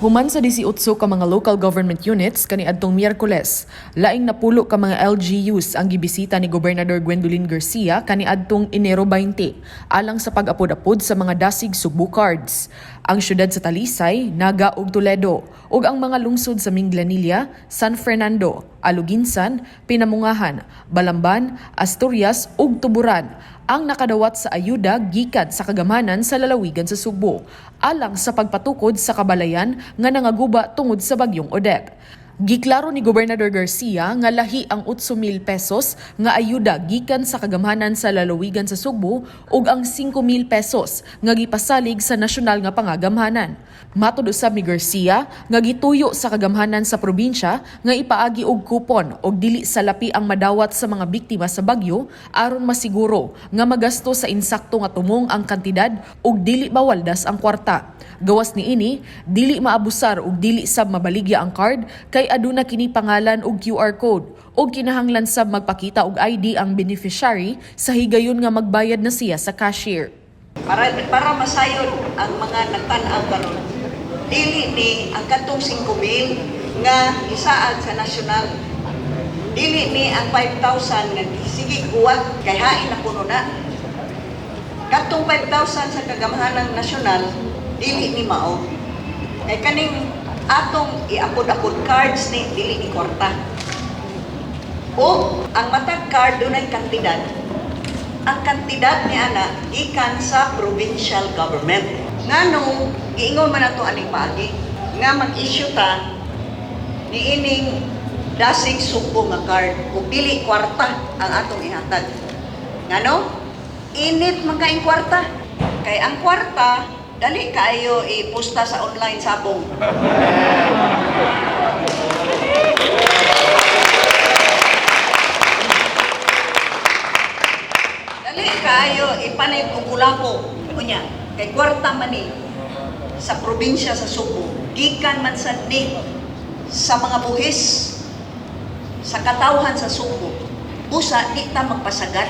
Human sa 18 ka mga local government units kaniadtong Miyerkules, laing 10 ka mga LGUs ang gibisita ni Gobernador Gwendolyn Garcia kaniadtong Enero 20 alang sa pag-apod-apod sa mga Dasig Sugbo cards. Ang syudad sa Talisay, Naga ug Toledo ug ang mga lungsod sa Minglanilla, San Fernando, Aloguinsan, Pinamungahan, Balamban, Asturias ug Tuburan ang nakadawat sa ayuda gikan sa kagamhanan sa lalawigan sa Sugbo alang sa pagpatukod sa kabalayan nga nangaguba tungod sa bagyong Odette. Giklaro ni Gobernador Garcia nga lahi ang 8,000 pesos nga ayuda gikan sa kagamhanan sa lalawigan sa Sugbo ug ang 5,000 pesos nga gipasalig sa nasyonal nga pangagamhanan. Matud usab ni Garcia nga gituyo sa kagamhanan sa probinsya nga ipaagi og kupon og dili salapi ang madawat sa mga biktima sa bagyo aron masiguro nga magasto sa insakto nga tumong ang kantidad ug dili mawaldas ang kwarta. Gawas niini, dili maabusar ug dili sab mabaligya ang card kay aduna kini pangalan ug QR code ug kinahanglan sab magpakita og ID ang beneficiary sa higayon nga magbayad na siya sa cashier. Para masayod ang mga nagtan-aw karon. Dili ni ang katong 5,000 nga gisaad sa nasyonal. Dili ni ang 5,000 nga sige kuha kay hain na kuno na. Katong 5,000 sa kagamhanang nasyonal dili ni mao. Kay kaning atong iapod-apod cards ni dili ni kwarta. O ang matag card dunay kantidad. Ang kantidad ni ana gikan sa provincial government. Nganong giingon man nato aning paagi nga mag-issue ta niining Dasig Sugbo nga card ug dili kwarta ang atong ihatag. Ngano? Init man kaing kwarta. Kay ang kwarta dali kaayo ipusta sa online sabong. Dali kaayo ipanay og kulapo. Unya, kay kwarta man ni sa probinsya sa Sugbo, gikan man sad ni sa mga buhis sa katawhan sa Sugbo. Busa di ta magpasagat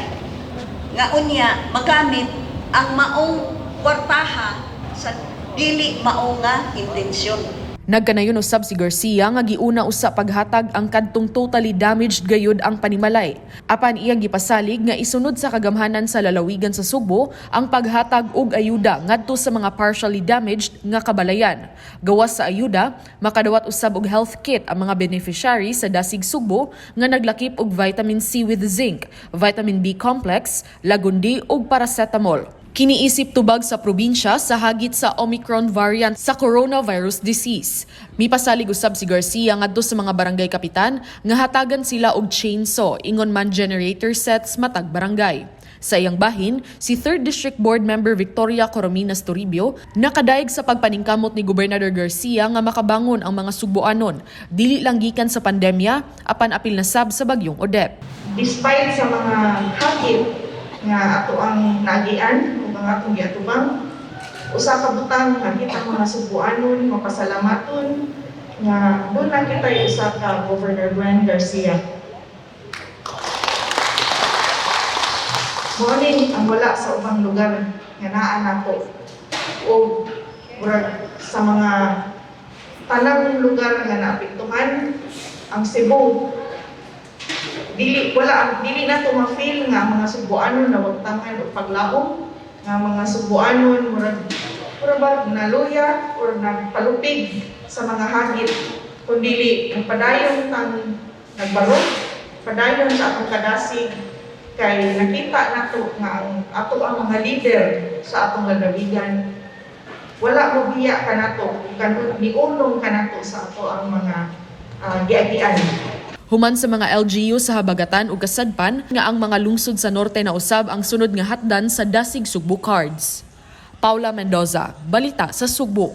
nga unya magamit ang maong kwartaha sa dili mao nga intensyon. Nagkanayon usab si Garcia nga giuna usa paghatag ang kadtong totally damaged gayud ang panimalay. Apan iyang gipasalig nga isunod sa kagamhanan sa lalawigan sa Sugbo ang paghatag og ayuda ngadto sa mga partially damaged nga kabalayan. Gawas sa ayuda, makadawat usab og health kit ang mga beneficiary sa Dasig Sugbo nga naglakip og vitamin C with zinc, vitamin B complex, lagundi ug paracetamol. Kiniisip tubag sa probinsya sa hagit sa Omicron variant sa coronavirus disease. Mipasalig usab si Garcia ngadto sa mga barangay kapitan nga hatagan sila og chainsaw ingon man generator sets matag barangay. Sa iyang bahin, si 3rd District Board Member Victoria Corominas Toribio nakadayeg sa pagpaningkamot ni Gobernador Garcia nga makabangon ang mga Sugboanon dili lang gikan sa pandemya apan apil na sab sa bagyong Odette. Despite sa mga hagit nga ato ang naagian ug ang atong giatubang, usa ka butang nga kita mga Sugboanon mapasalamaton nga duna kita usa ka Governor Gwen Garcia. Mao ni ang wala sa ubang lugar nga naa nako o murag sa mga tanang lugar nga naapektuhan ang Cebu, dili wala dili na to ma-feel nga ang mga Sugboanon na wagtangan og paglaom nga mga Sugboanon murag murag ba naluya or nagpalupig sa mga hagit, kundi nagpadayon tang nagbaro padayon sa atong kadasig kay nakita nato nga ang ato ang mga leader sa atong lalawigan wala mo biya kanato kanun niunong kanato sa ato ang mga giagian. Human sa mga LGU sa Habagatan ug Kasadpan nga ang mga lungsod sa norte na usab ang sunod nga hatdan sa Dasig Sugbo cards. Paula Mendoza, Balita sa Sugbo.